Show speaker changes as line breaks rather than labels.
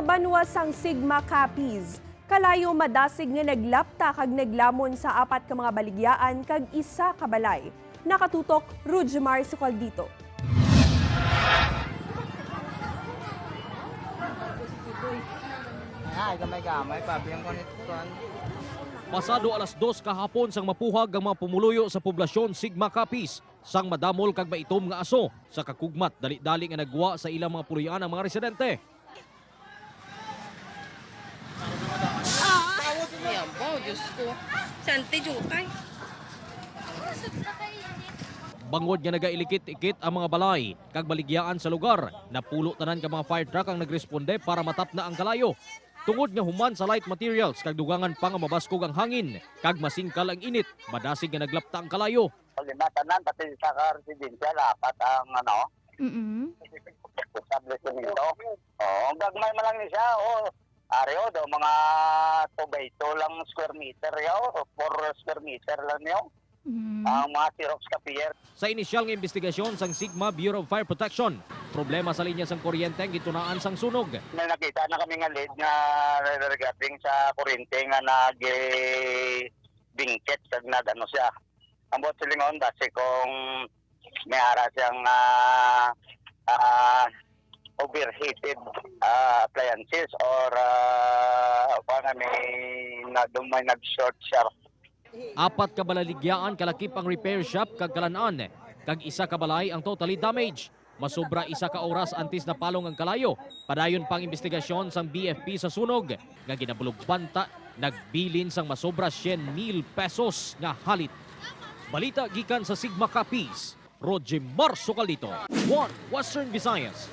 banwa sang Sigma Capiz, kalayo madasig nga naglapta kag naglamon sa apat ka mga baligyaan kag isa ka balay. Nakatutok Rujmar Sucaldito.
Ay, gamay-gamay, pabiyang ko nito.
Pasado alas 2 kahapon sang mapuhag ang mga pumuluyo sa poblasyon Sigma Capiz sang madamol kag maitom nga aso sa kakugmat dali-dali nga nagwa sa ilang mga puluyan ang mga residente.
Yan po, Diyos ko. Sante, Jutay.
Bangod nga nagailikit-ikit ang mga balay kag baligyaan sa lugar. Napulo tanan ka mga fire truck ang nagresponde para matapna ang kalayo. Tungod nga human sa light materials kag dugangan pa nga mabaskog ang hangin kag masingkal ang init, madasig nga naglapta ang kalayo.
Lima tanan, pati sa residential, apat ang ano, establishment. Oo, ang gagmay man lang ni siya, oo. Areo daw mga 2 by 2 lang square meter yaw, o 4 square meter lang yaw. Ang mga Xerox copier.
Sa inisyal nga investigasyon sang Sigma Bureau of Fire Protection, problema sa linya sang kuryente ang gitunaan sang sunog.
May nakita na kami nga lead nga regarding sa kuryente nga nag bingkit kag nag ano siya. Ang buot silingon base kung may ara siyang overheated appliances or kung may may nag-short siya.
Apat ka balaligyaan kalakip ang repair shop kag kalan-an. Kag isa ka balay ang totally damaged. Masobra isa ka oras antes na palong ang kalayo. Padayon pang investigasyon sang BFP sa sunog nga ginabulugbanta nagbilin sang masobra 100,000 pesos nga halit. Balita gikan sa Sigma Capiz, Roger Marso Calito, 1 Western Visayas.